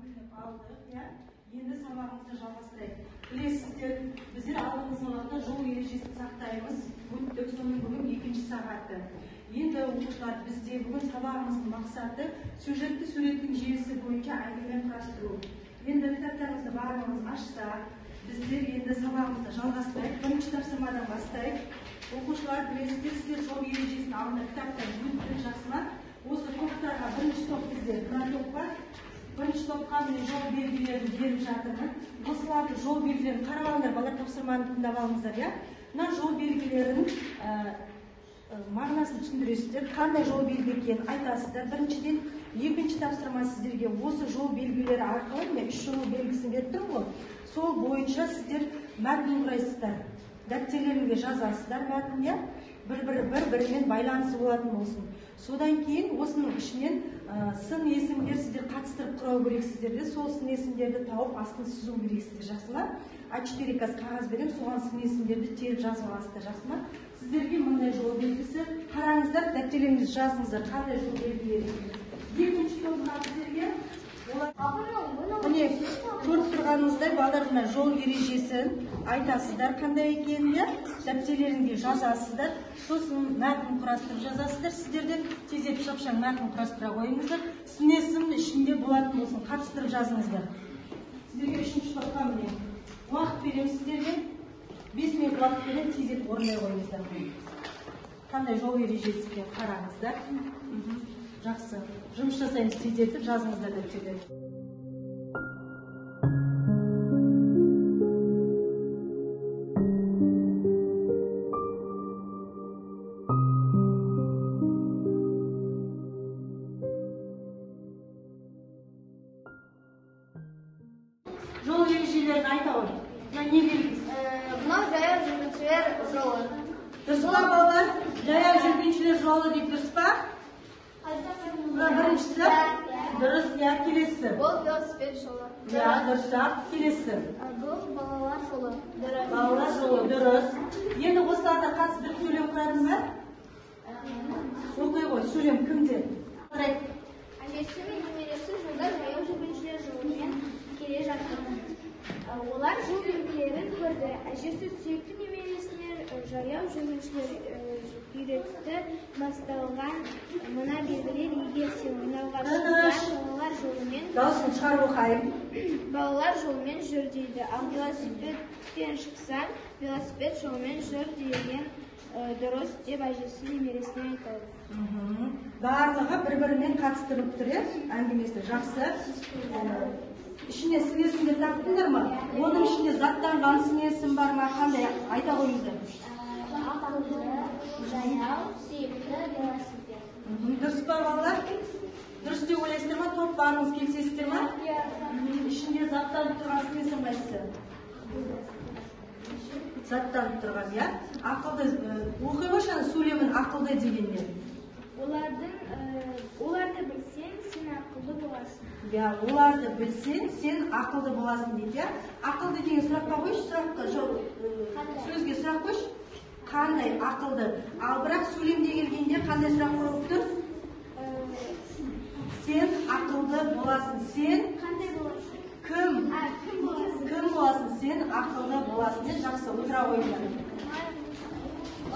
Біліп алдық, иә? Енді сабағымызды жалғастырайық. Білесіздер, біздер алдыңғы сабақта жол ережесін сақтаймыз, өттік, соның бүгін екінші сағаты. Енді оқушылар, бізде бүгін сабағымыздың мақсаты сюжетті суреттің желісі бойынша әңгіме құрастыру. Енді кітаптарымызды барлығымыз ашсақ, біздер енді сабағымызды жалғастырайық. Бірінші тапсырмадан бастайық. Оқушылар, білесіздер, сіздер жол ережесін алдында кітаптан өттік, жақсы ма? Осы топтарға бірінші топ біздер, мына топқа бірінші топқа мен жол белгілерін беріп жатырмын. Осыларды жол белгілерін қарап алыңдар, балалар, тапсырманы тыңдап алыңыздар, иә? Мына жол белгілерін мағынасын түсіндіресіздер, қандай жол белгі екенін айтасыздар. Біріншіден, екінші тапсырма сіздерге осы жол белгілері арқылы, мен үш жол белгісін беріп тұрмын ғой, сол бойынша сіздер мәтін құрайсыздар. Дәптерлеріңізге жазасыздар мәтін, иә? Бір-бірімен байланысы болатын болсын. Содан кейін осының ішінен сын есімдер сіздер қатыстырып құрау керексіздер де, сол сын есімдерді тауып астын сызу керексіздер, жақсы ма? А4 қазір қағаз беремін, соған сын есімдерді теріп жазып аласыздар, жақсы ма? Сіздерге мындай жол белгісі, қараңыздар, дәптерлеріңізге жазыңыздар, қандай жол белгілері екенін. Екінші топқа сіздерге міне көріп тұрғаныңыздай, балалар, мына жол ережесін айтасыздар, қандай екенін, иә? Дәптерлеріңізге жазасыздар, сосын мәтін құрастырып жазасыздар. Сіздерден тездетіп шапшаң мәтін құрастыра қойыңыздар. Сын есім ішінде болатын болсын, қатыстырып жазыңыздар. Сіздерге үшінші топқа міне уақыт беремін сіздерге. 5 минут уақыт беремін, тездетіп орындай қойыңыздар. Қандай жол ережесі екенін қараңыздар. Жақсы. Жұмыс жасаймыз, тездетіп жазыңыздар дәптерге. Жол ережелерін айта ғой. Мына не белгісі? Мынау жаяу жүргіншілер жолы. Дұрыс па, балалар? Жаяу жүргіншілер жолы дейді, дұрыс па? Мына біріншісі? Дұрыс, иә, келесі. Бұл велосипед жолы. Иә, дұрыс, келесі. Бұл балалар жолы. Дұрыс. Балалар жолы, дұрыс. Енді осыларды қатыстырып сөйлем құрадың ба? Оқи ғой, сөйлем кімде? Әжесі мен немересі жолда жаяу жүргіншілер жолымен келе жатыр. Олар жол белгілерін көрді. Әжесі сүйікті немересіне жаяу жүргіншілер үйретті басталған мына белгілер: егер сен ойнауға шықсаң, балалар жолымен дауысын шығарып оқайын. Балалар жолымен жүр дейді. Ал велосипедпен шықсаң, велосипед жолымен жүр деген дұрыс деп әжесі немересіне айтады. Барлығы бір-бірімен қатыстырылып тұр, иә? Әңгімесі жақсы. Ішіне сын есімдер таптыңдар ма? Оның ішінде заттанған сын есім бар ма? Қандай, айта қойыңыздар. Ақылды, жаяу, сүйікті, велосипед. Дұрыс па, балалар? Дұрыс деп ойлайсыздар ма? Топ барыңыз келісесіздер ма? Ішінде заттанып тұрған сын есім қайсысы? Заттанып тұрған, иә? Ақылды, оқи қойшы ана сөйлемін ақылды дегеннен. Оларды білсең, сен ақылды боласың. Иә, оларды білсең, сен ақылды боласың дейді, иә? Ақылды деген сұраққа қойшы, сұраққа, сөзге сұрақ қойшы. Қандай ақылды? Ал бірақ сөйлемде келгенде қандай сұрақ қойылып тұр? Сен ақылды боласың. Сен қандай боласың? Кім? Кім боласың? Кім боласың? Сен ақылды боласың. Мен жақсы, отыра қойыңдар.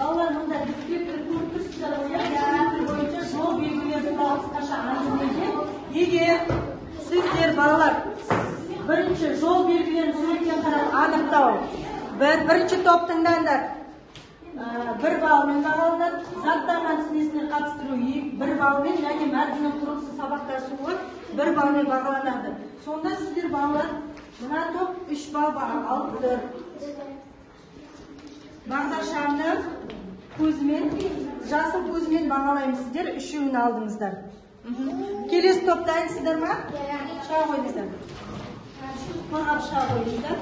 Балалар, мында дисплейтті көріп тұрсыздар ғой, иә? Дисплейтер бойынша жол белгілері туралы қысқаша әңгімеде. Егер сіздер, балалар, бірінші жол белгілерін суреттен қарап анықтау. Бірінші топ тыңдаңдар. 1 баллмен бағаланады. Заттанған сын есіміне қатыстыру 1 баллмен және мәтіннің құрылысы сабақтасуы 1 баллмен бағаланады. Сонда сіздер, балалар, мына топ 3 балл алып тұр. Бағдаршамны көзімен, жасыл көзімен бағалаймыз, сіздер үшеуін алдыңыздар. Келесі топ дайынсыздар ма? Шыға қойыңыздар. Қорғап шыға қойыңыздар.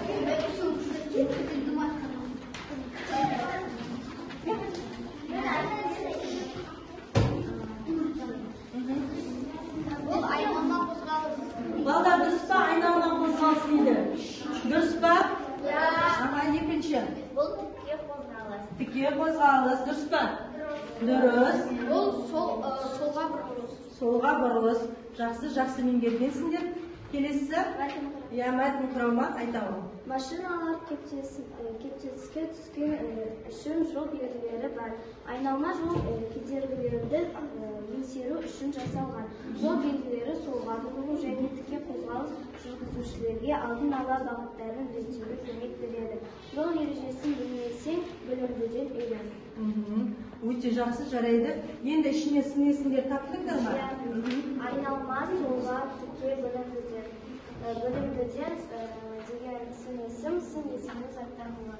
Бұл айналма қозғалыс. Балалар, дұрыс па? Айналма қозғалыс дейді. Дұрыс па? Иә. Аға, екінші. Бұл тіке қозғалыс. Тіке қозғалыс, дұрыс па? Дұрыс. Бұл солға бұрылыс. Солға бұрылыс. Жақсы, жақсы меңгергенсіңдер. Келесі. Иә, мәтін құрау ма? Айта ғой. Машиналар кептеліске түскен үшін жол белгілері бар. Айналма жол кедергілерді еңсеру үшін жасалған. Жол белгілері солға бұрылу және тіке қозғалыс жүргізушілерге алдын ала бағыттарын реттеуге көмек береді. Жол ережесін білмесең, білімдіден үйрен. Өте жақсы, жарайды. Енді ішіне сын есімдер таптыңдар ма? Айналма, солға, тіке, білімдіден. Білімдіден деген сын есім, сын есімнің заттануы.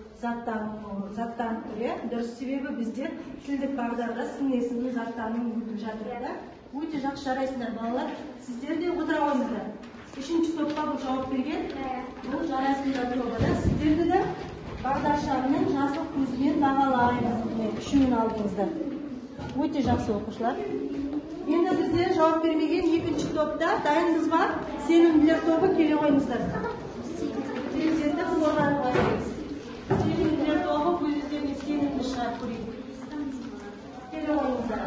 Заттанып тұр, иә? Дұрыс, себебі бізде тілдік бағдарда сын есімнің заттануы өтіп жатыр, да? Өте жақсы, жарайсыңдар, балалар. Сіздер де отыра қойыңыздар. Үшінші топқа бұл жауап берген. Бұл жарайсыңдар тобы да. Сіздерді де бағдаршамның жасыл көзімен бағалаймыз. Міне, үшеуін алдыңыздар. Өте жақсы, оқушылар. Енді бізде жауап бермеген екінші топта дайынбыз ба? Сенімділер тобы, келе қойыңыздар. Тездетіп қорғанып қоямыз. Сенімділер тобы өз-өздеріне сенімді шығарып көрейік. Келе қойыңыздар.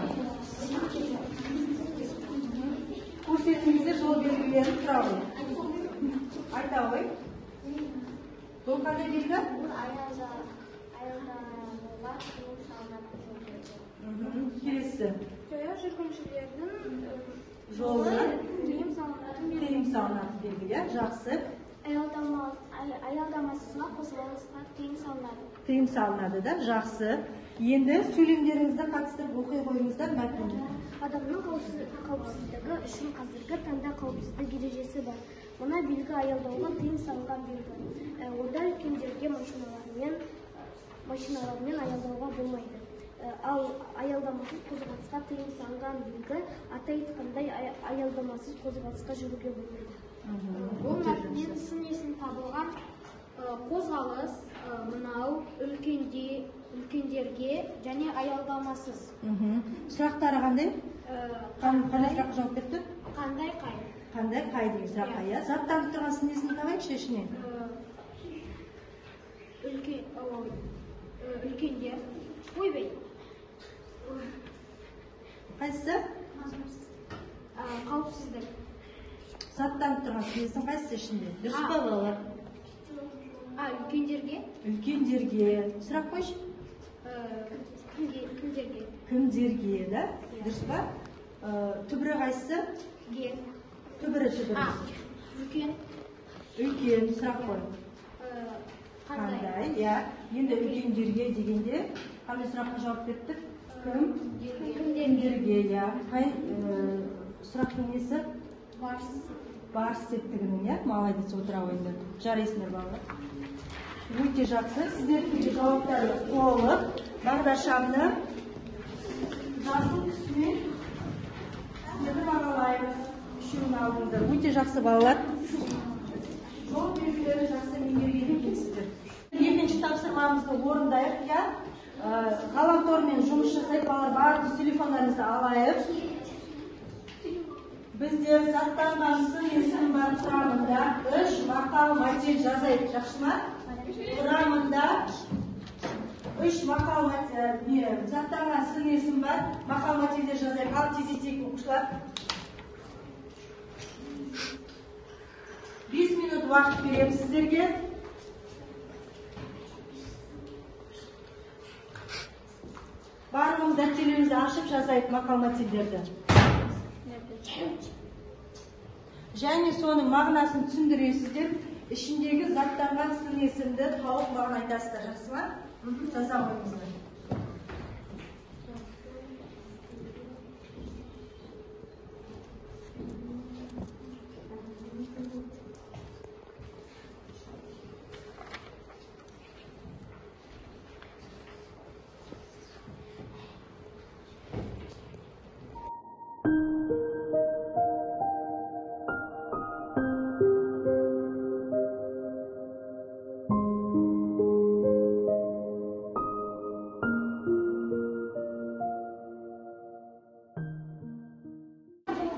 Көрсетіңіздер жол белгілерін, тұра ғой. Айта ғой. Бұл қандай белгі? Бұл аялдамаға тыйым салынатын жол белгі. Келесі. Жаяу жүргіншілердің жолы тыйым салынатын белгі. Тыйым салынатын белгі, иә, жақсы. Аялдамасызға қозғалысқа тыйым салынады. Тыйым салынады да, жақсы. Енді сөйлемдеріңізді қатыстырып оқи қойыңыздар мәтінді. Адамның қауіпсіздігі үшін қазіргі таңда қауіпсіздік ережесі бар. Мына белгі аялдауға тыйым салынған белгі. Онда үлкендерге машиналармен аялдауға болмайды. Ал аялдамасыз қозғалысқа тыйым салынған белгі, аты айтқандай, аялдамасыз қозғалысқа жүруге болмайды. Бұл мәтіннен сын есім табылған қозғалыс, мынау, үлкендерге және аялдамасыз. Сұрақтары қандай? Қандай сұраққа жауап берді? Қандай қай? Қандай қай деген сұраққа, иә? Заттанып тұрған сын есімін табайықшы ішінен. Үлкендер. Ойбай. Қайсысы? Қауіпсіздік. Заттанып тұрған сын есім қайсысы ішінде? Дұрыс па, балалар? Үлкендерге. Үлкендерге. Сұрақ қойшы. Кімдерге? Кімдерге, да? Дұрыс па? Түбірі қайсысы? Ге. Түбірі, түбірі. Үлкен. Үлкен, сұрақ қой. Қандай? Қандай, иә. Енді үлкендерге дегенде қандай сұраққа жауап бердік? Кім? Кімдерге, иә. Қай сұрақтың несі? Барс. Барс септігінің, иә? Молодец, отыра қойыңдар. Жарайсыңдар, балалар. Өте жақсы. Сіздердің де жауаптарыңыз толық. Бағдаршамны жасыл түсімен сіздерді бағалаймыз. Үшеуін алдыңыздар. Өте жақсы, балалар. Жол белгілерін жақсы меңгерген екенсіздер. Екінші тапсырмамызды орындайық, иә? Ғаламтормен жұмыс жасайық, балалар, барлық телефондарыңызды алайық. Бізде заттанған сын есім бар құрамында 3 мақал мәтел жазайық, жақсы ма? Құрамында 3 мақал мәтел, заттанған сын есім бар, мақал мәтелдер жазайық. Ал тездетейік, оқушылар. 5 минут уақыт беремін сіздерге. Барлығымыз дәптерлерімізді ашып жазайық мақал мәтелдерді. Және соның мағынасын түсіндіресіздер. Ішіндегі заттанған сын есімді тауып маған айтасыздар, жақсы ма? Жаза қойыңыздар.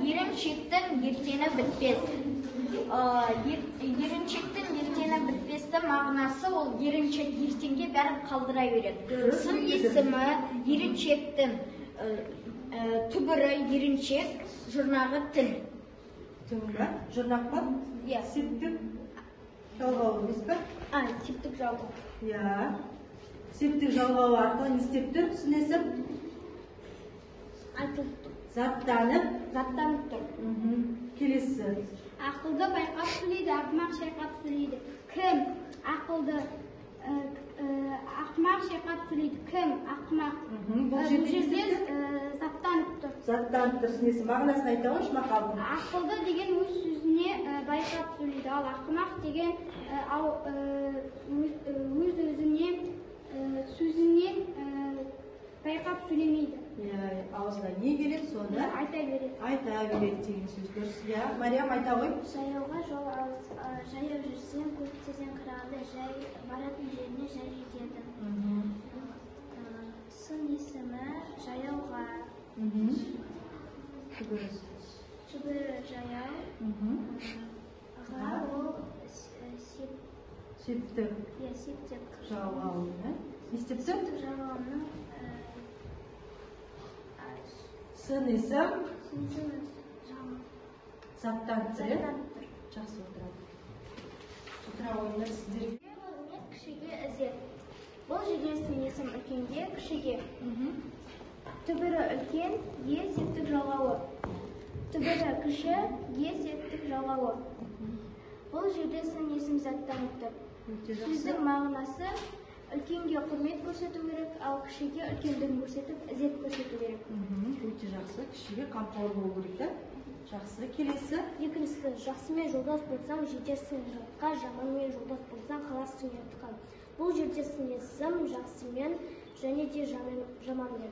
Еріншектің ертеңі бітпес. Еріншектің ертеңі бітпесті мағынасы ол еріншек ертеңге бәрін қалдыра береді. Сын есімі еріншектің түбірі еріншек, жұрнағы тіл. Түң ба? Жұрнақ па? Иә. Септік жалғауы емес пе? Септік жалғау. Иә. Септік жалғауы арқылы не істеп тұр? Сын есім? Айтылып тұр. Заттанып. Заттанып тұр. Келесі. Ақылды байқап сөйлейді, ақымақ шайқап сөйлейді. Кім? Ақылды. Ақымақ шайқап сөйлейді. Кім? Ақымақ. Бұл жерде заттанып тұр. Заттанып тұр. Сын есім. Мағынасын айта қойшы мақалдың. Ақылды деген өз сөзіне байқап сөйлейді, ал ақымақ деген өз өзіне сөзіне байқап сөйлемейді. Иә, аузына не келеді, соны айта береді. Айта береді деген сөз дұрыс. Иә, Мариям айта ғой. Жаяуға жол алыс, жаяу жүрсең көліктерден қарағанда жай баратын жеріне жай жетеді. Сын есімі жаяуға. Түбірі жаяу. Ға ол септік. Иә, септік. Жалғауы. Не істеп тұр? Септік жалғауының Сын есім заттанып тұр. Жақсы отырады. Отыра қойыңдар сіздерге. Құрмет кішіге ізет. Бұл жерде сын есім үлкенге, кішіге. Түбірі үлкен, е септік жалғауы. Түбірі кіші, е септік жалғауы. Бұл жерде сын есім заттанып тұр. Сөздің мағынасы үлкенге құрмет көрсету керек, ал кішіге үлкендігін көрсетіп, ізет көрсету керек. Өте жақсы, кішіге қамқор болу керек, да? Жақсы, келесі. Екіншісі, жақсымен жолдас болсаң, жетерсің жұртқа, жаманмен жолдас болсаң, қаларсың ұятқа. Бұл жерде сын есім жақсымен және де жаманмен.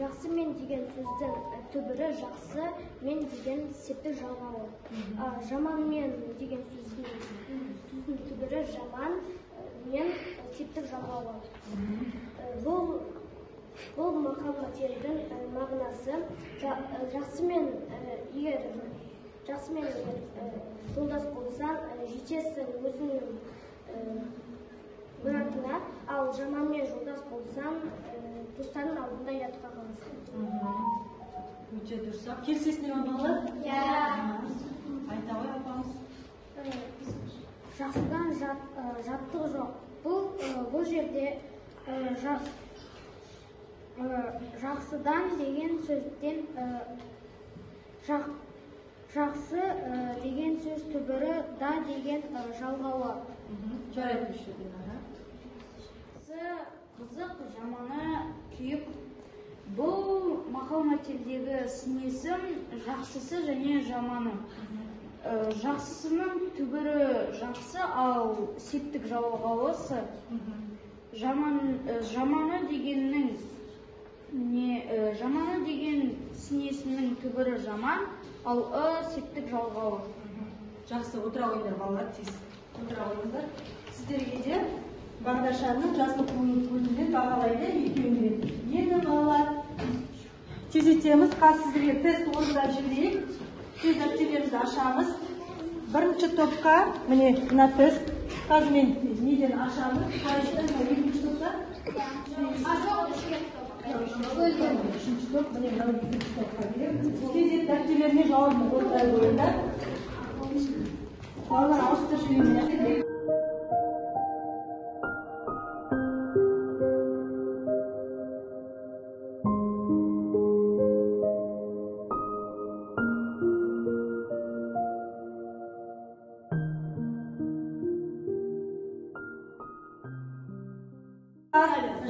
Жақсымен деген сөздің түбірі жақсы, мен деген септік жалғауы. Жаманмен деген сөздің түбірі жаман, мен септік жалғауы. Бұл мақал мәтелдің мағынасы жақсымен егер жолдас болсаң, жетесің өзіңнің мұратыңа, ал жаманмен жолдас болсаң, достарың алдында ұятқа қаласың. Өте дұрыс. Келісесіңдер ме, балалар? Иә. Айта ғой апамыз. Жақсыдан жаттық жоқ. Бұл жерде жақсыдан деген сөзден жақсы деген сөз түбірі да деген жалғауы. Жарайды, осы жерден, аха. Қызық, жаманы күйік. Бұл мақал мәтелдегі сын есім жақсысы және жаманы. Жақсысының түбірі жақсы, ал септік жалғауы сы. Жаманы дегеннің жаманы деген сын есімнің түбірі жаман, ал ы септік жалғауы. Жақсы, отыра қойыңдар, балалар, тез. Отыра қойыңыздар. Сіздерге де бағдаршамның жасыл пультінен бағалайды екеуінен. Енді балалар, тездетеміз. Қазір сіздерге тест орындап жіберейік. Тез дәптерлерімізді ашамыз. Бірінші топқа, міне мына тест. Қазір мен неден ашамыз? Қайсысы? Екінші топта? Үшінші топ, міне мынау екінші топқа береміз. Тездет дәптерлеріне жауабын орындай қойыңдар. Балалар, ауыстырып жіберейін.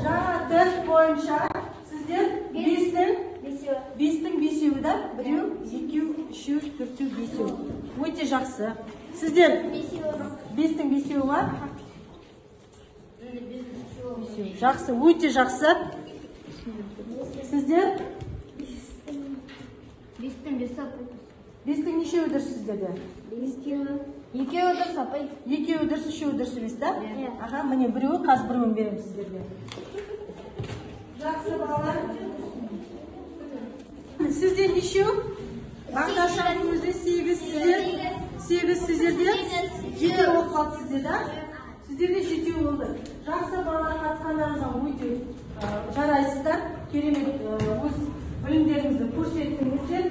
Жаңа тест бойынша сіздер бестің бесеуі да? Біреу, екеу, үшеу, төртеу, бесеу. Өте жақсы. Сіздер бестің бесеуі ма? Бесеу. Жақсы, өте жақсы. Сіздер? Бестің бесеуі. Бестің нешеуі дұрыс сіздерде? Екеуі дұрыс, апай. Екеуі дұрыс, үшеуі дұрыс емес, да? Аха, міне біреуі, қазір біреуін беремін сіздерге. Жақсы, балалар. Сіздер нешеу? Бағдаршамның өзі 8 сіздер. 8 сіздерде. 7 болып қалды сізде, да? Сіздерде 7 болды. Жақсы, балалар, қатысқандарыңызға өте жарайсыздар. Керемет өз білімдеріңізді көрсеттіңіздер.